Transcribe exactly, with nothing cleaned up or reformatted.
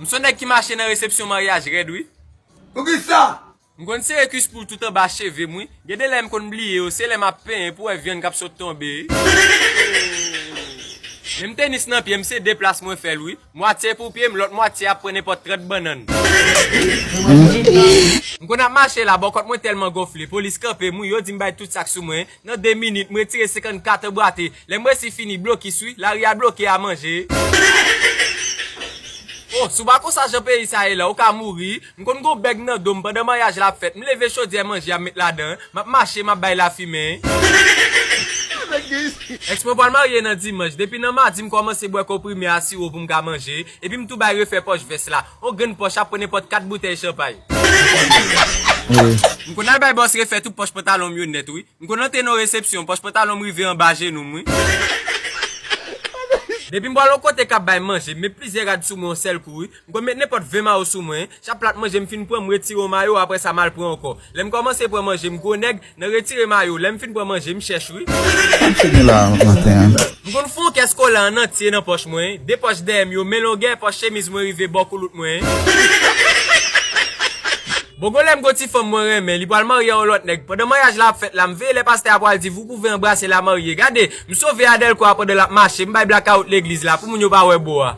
M se yon nèg ki mache nan resepsyon maryaj rèd, wi. Poukisa? M konn sere kwis poul tout anba cheve m, wi. Gen de lè m konn bliye yo, se lè m ap penyen pou wè vyann k ap sot tonbe. Menm tenis nan pye m, se de plas mwen fè l, wi. Mwatye pou pye m, lòt mwatye ap pran nenpòt trant bannann. M konn ap mache la, bòkòt mwen tèlman gonfle, polis kanpe m, wi, yo di m bay tout sa k sou mwen. Nan de minit, m retire senkannkat anbwate. Lè m resi fini blokis, wi, lari a bloke a manje. Oh, si w pa konn sa jan peyi sa ye la, ou ka mouri. M konn gon bèg nan do m pandan maryaj la ap fèt. M leve chodyè manje a m met ladan. M ap mache, m ap bay lafimen. Èks mwen pral marye nan dimanch. Depi nan madi, m kòmanse bwè konprime a siwo pou m ka manje. Epi m tou bay refè pòch vès la. On grenn pòch ap pran nenpòt kat boutèy chanpay. M konn al bay bòs refè tout pòch pantalon m yo nèt, wi. M konn antre nan resepsyon, pòch pantalon m rive anba jenou m, wi. Depi m pral yon kote k ap bay manje, m met plizyè rad sou mwen yon sèl kou, wi. M konn met nenpòt ven mayo sou mwen. Chak plat manje m fin pran, m retire yon mayo, apre sa m al pran ankò. Lè m kòmanse pran manje, m gwo nèg, nan retire mayo. Lè m fin pran manje, m chèch, wi. Sa m fini la maten an? M konn fè yon kès kola an antye nan pòch mwen, de pòch dèyè m yo, men longè pòch chemiz mwen rive bò koulout mwen. Bon, gon lè m gon ti fanm mwen renmen, li pral marye a yon lòt nèg. Pandan maryaj la ap fèt la, m veye lè pastè a pral di, "Vous pouvez embrasser la mariée." Gade, m sove Adelkwa pandan l ap mache, m bay blakawout legliz la pou moun yo pa wè bo a.